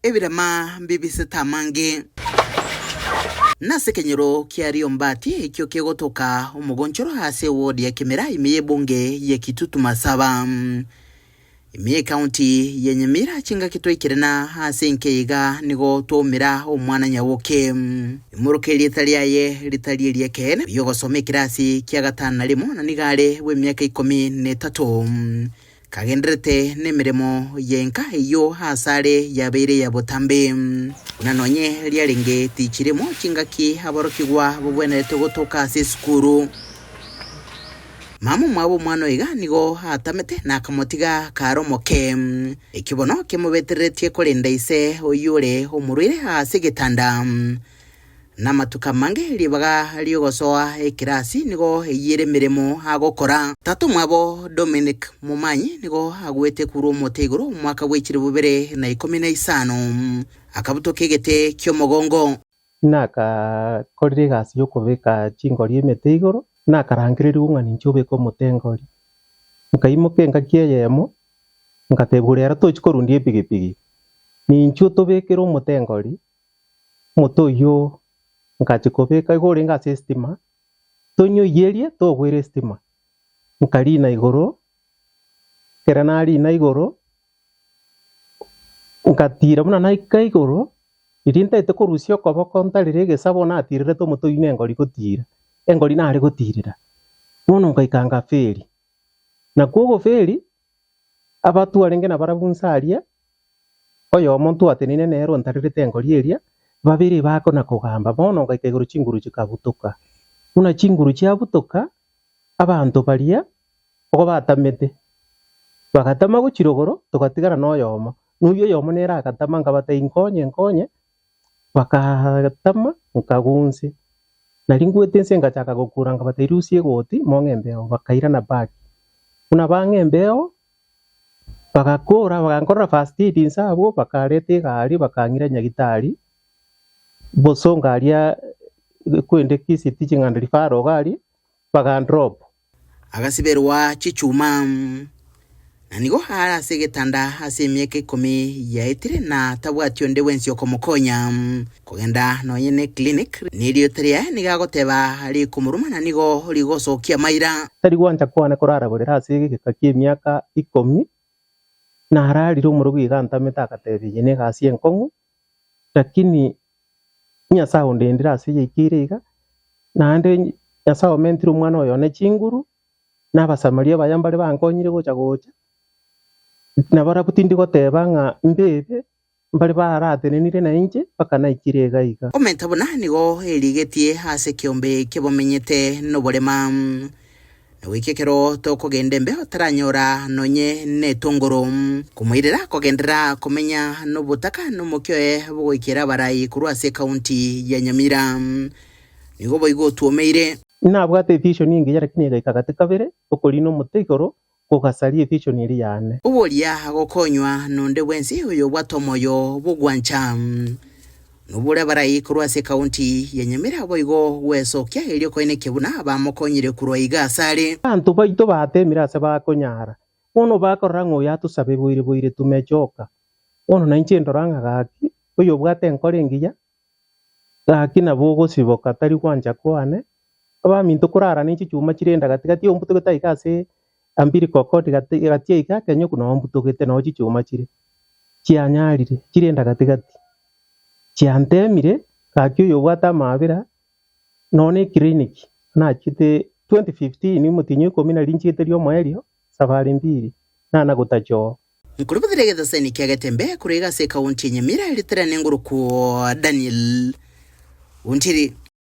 Ebirema mbibisete amange. Nase ekenyoro kia Riombati ekio kegotoka omogonchoro ase eward ya Kimera ime y'ebunge ya Kitutu Masaba. Ime y'ecounty ya Nyamira chingaki twaikire na ase enka iga nigo twaumera omwana Nyaboke. Imoroka erieta riaye ritari eri'ekeene, oyio ogosoma ekerasi kia gatano na rimo na nigo are bw'emiaka ikomi na etato. Kagendererete nemeremo y'enka eyio asare yabeire eya botambe. Buna nonye riarenge tichirimo chingaki aborokigwa bogwenerete gotoka ase esukuru. Mama omwabo omwana oyo iga nigo atamete na akamotiga kare omoke. Ekio bono kemobetereretie korenda ise oyio ore omorwaire ase egetanda. Namatuko amange ribaga ri'ogosoa ekerasi nigo eyio ere emeremo agokora. Tata omwabo Dominic Momanyi nigo agwete korwa omote igoro omwaka bwe chilifu bibere na ikomi na isano, akabutoka egete ki'omogongo. Nakakorire egasi y'okobeka chingori emete igoro, nakarangererigwa ng'a ninche obeke omote engori. Nkaimoka engaki eyemo, ngatebigwa rero tochi korundia epigipigi, ninchwe otobekere omote engori, Omote oyio ngachia kobeka igo orenge ase esitima, tonyoiyerie togwera esitima, nkarina igoro, ekero narina igoro, ngatira buna naika igoro, riria ntaete korusia okoboko ntarere egesabo natirerete omote oyio na engori gotira, engori nare gotirera, bono ngaika ngaferi. Nakwo ogoferi, abatwarenge nabarabwo inse aria, Oyomo ntwatenene nere ontarerete engori eria, babere bakona kogamba. Bono ngaika igoro chinguru chikabutoka. Buna chinguru chiabutoka, abanto baria nigo batamete, bagatama gochia rogoro, togatigara noyomo. Na oyio oyomo nere agatama nkabatebia nkonye nkonye, bakaatama nkagwa inse. Nario ngwete inse ngachaka gokura nkabatebia rusia egoti mong'e embeo, bakairana back. Buna bang'a embeo. Bagakora, bagankorera first aid inse abwo, bakareta egari bakang'ira nyagitari, bosongo aria kwende Kisii Teaching and Referral iga aria, bagandrop. Agasiberwa chichuma, na nigo are ase egetanda ase emiaka ikomi yaetire na tabwati onde bwensi okomokonya. Kogenda nonye ne clinic, nerieta riaye nigo agoteba rikomoruma na nigo rigosokia amaira. Tari gwancha kwane koraraborera ase egeka ki'emiaka ikomi, nararire omorogo iga antamete agatebia eye negasi enkong'u, lakini Nyasae ondendire ase yaikeire iga, naende Nyasae omentire omwana oyo one chinguru, na Abasamaria abaya mbare bankonyire gocha gocha, nabarabwo tindi goteba ng'a mbebe, Mbare baratenenire nainche mpaka naikire iga iga. Omenta buna nigo erigetie ase ekeombe ki'abamenyete noborema, na goika ekero tokogenda embeo taranyora nonye netongoro. Komoirera kogenderera komenya nobotaka nomokia oye bogoikera abarai korwa ase ekaunti ya Nyamira. Nigo boigo otwomeire. Nabwate evision engiya lakini egaika gati kabere, okorina omote igoro Kogasaria evision eria yane. Oboria gokonywa nonde bwensi oyobwate omoyo bw'ogwancha. Nobore abarai korwa ase ekaunti ya Nyamira boigo gwesokia erio koenekia buna bamokonyire korwa iga asare. Abanto baito batemire ase bakonyara, bono bakorora ng'a oyo atosabe boire boire tumechoka. Bono nainche ndora ng'a gaki, oyobwate enkoro engiya, Gaki nabo ogosiboka tari gwancha kwane, abaminto korara ne chichuma chire enda gati gati ombutogete aiga ase umbilical cord gati gati aiga ekenyoku noo mbutogete noo chichuma chire, chianyarire chire enda gati gati, chiantemire gaki oyobwate amaabera nonye na eclinic nachete 2015 omotienyi o ikomi naria nchiete riomoerio safari mbiri nana gotacha oo. Nkorobotera egetaseni kia Getembe korwa iga ase ekaunti ya Nyamira, ritarane ngorokwo Daniel Ontiri.